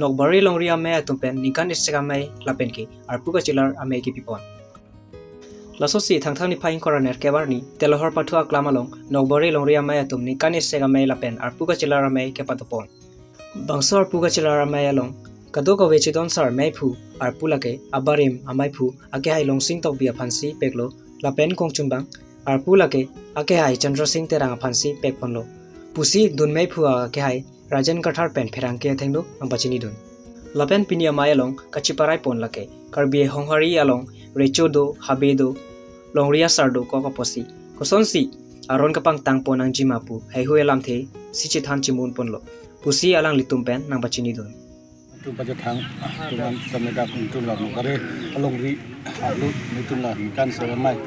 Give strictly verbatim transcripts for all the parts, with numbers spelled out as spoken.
Nokbari Longri Amei atum pen ningkan isi amei lapen ke arpu kachelar amei kepipon. Lasosi Thangthang niphai ingkoi ra nerkep arni Telohor pathu aklam along Nokbari Longri Amei atum ningkan isi amei lapen arpu kachelar amei kepatopon. Bangso arpu kachelar amei along kadokave chedon sar meiphu arpu lake abarim ameiphu akehai Longsing Tokbi aphansi peklo lapen kongchunbang arpu lake akehai Chandra Sing Terang aphansi pekponlo pusi dun meiphu akehai Rajen Kathar pen pherangke athengno nangpachinidun. Lapen pini amei along kachiparaipon lake Karbi Honghari along recho do, habe do, longri asar dokok apotsi kosonsi aron kapangtangpon nangjima pu heihui alamthe si chethan chimunponlo pusi alanglitum pen nangpachinidun. Tum pajat thang, tuman sameda tum la Nokbari alongri arlo nelitum la ningkan isi amei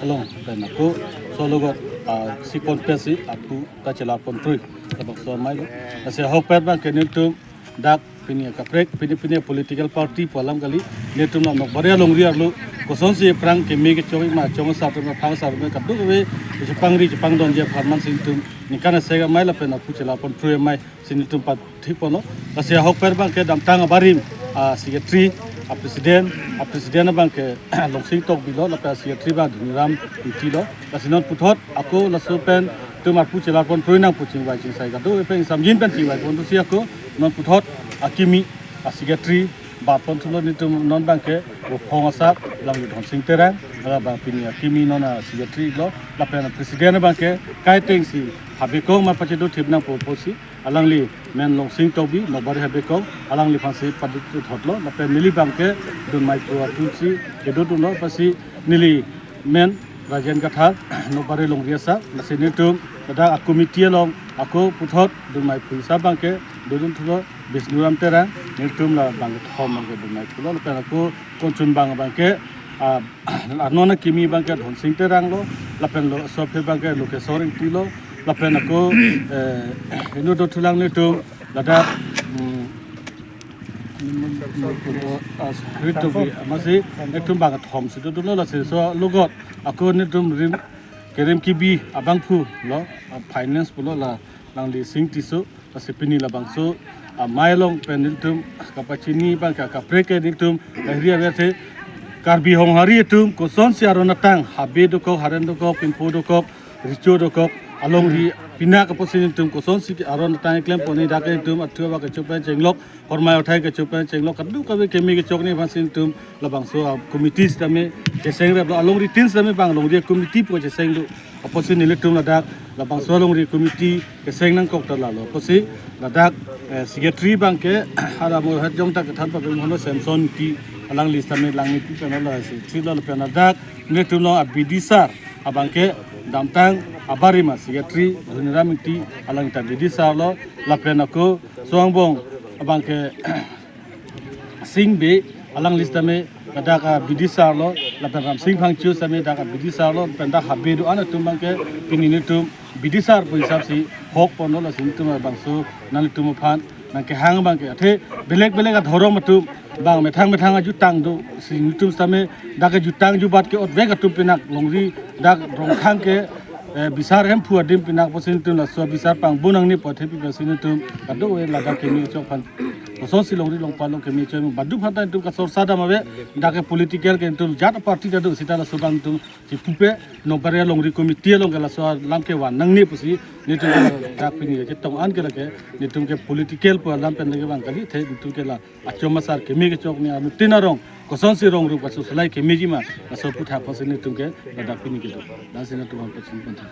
along pen ako sologot, ah, si ponpesi arpu kachelarpon prui labangso amei lo. Lasi ahokpet abangke nelitum dak pini kaprek pini pini political party pu alam kali, nelitum la Nokbari alongri arlo kosonsi aphrang keme kechok ma chong asar atum phang asar atum kadokave chepangri chepangdunji aphan mansi nelitum ningkan isi amei lapen arpu chelarpon prui amei si nelitum pathikponlo. Lasi ahokpet abangke damtang abarim, ah, secretary, ah, president, ah, president abangke Longsing Tokbi lo, lapen secretary abang Dhoniram Ingti lo. Lasi non puthot ako laso pen tum arpu chelarpon prui nang pu chingvai chingsai kadokave pen ingsamjin pen chingvaiponsi ako non puthot akimi, ah, secretary batponthulo. Nelitum non abangke Ruphong asap alangli Dhonsing Terang, labang pini akimi non, ah, secretary lo, lapen president abangke kaitengsi habe kong ma pachedothip nangpo pusi alangli men Longsing Tokbi Nokbari habe kong alangliphansi padut thotlo, lapen neli abangke dun meiphu atumsi kedodunlo, pusi neli men Rajen Kathar Nokbari longri asar, lasi nelitum ladak a committee along ako puthot dun meiphu asap abangke dodunthulo Bisnuram Terang, nelitum labang kethom abangke dun meiphulo, lapen ako kongchunbang abangke, ah, anon akimi abangke Dhonsing Terang lo, lapen laso aphi abangke Lokesor Ingti lo, lapen ako, eh, inut dothulang nelitum ladak, mm, ah, Rit Tokbi amatsi nelitum bang kethomsi dodunlo. Lasi sologot ako nelitum rim, kerim kebi abangphu lo, ah, finance pulo la alangli Sing Tisso, lasi pini labangso amei along pen nelitum kapachini abangke kaprek ke nelitum lahiri avethe Karbi Honghari atum kosonsi aron atang habe dokok, haren dokok, pinpo dokok, recho dokok, alongri pinak apotsi nelitum kosonsi aron atang keklempon, dak nelitum athu abak kecho pen chenglok, hormai othai kecho pen chenglok, kadokave keme kechokji aphansi nelitum labangso a committee sitame chesengreplo, alongri tin sitame bang longri committee pu chesenglo. Apotsi nelitum ladak labangso alongri committee keseng nangkok ta lalo. Apotsi ladak, eh, secretary abangke hala mo hat jong ta kethan pape mohon lo Samson Ingti, alangli sitame langni pu pen lo, secretary lo, lapen ladak nelitum lo a bidisar abangke damtang abarim a secretary Dhoniram Ingti, alang ta bidisar lo, lapen ako so angbong abangke Sing Bey, alangli sitame ladak a bidisar lo, lapen Ramsing Phangcho sitame dak a bidisar lo, lapen dak habe do-an atum abangke pini nelitum bidisar pu hisapsi hokponlo, lasi nelitum bangso nanglitum aphan nangkehang abangke athe belek belek adhorom atum bang methang methang ajutang do, si nelitum sitame dak ajutang jubat ke-otvek atum pinak longri dak Rongkhang ke, eh, bisar hemphu adim pinak apotsi nelitum laso bisar pangbu nangne pu athe pi apotsi nelitum kadokave ladak keme kechok aphan kosonsi longri longpat lo keme kechok badu aphan ta nelitum kasorsa dam ave, dak ke political ke nelitum jat party ta do seta laso abang nelitum chipupe Nokbari alongri committee along ke laso alam kevan nangne pusi nelitum ke dak pini kechetong an ke lake nelitum ke political pu alam pen lake bang kali, athe nelitum ke la achom asar keme kechokji, anuttin arong kosonsi rong rup kasu selai kemeji ma laso aputhak apotsi nelitum ke ladak pini kedo. Lasi nelitum aphan pachin pen thak.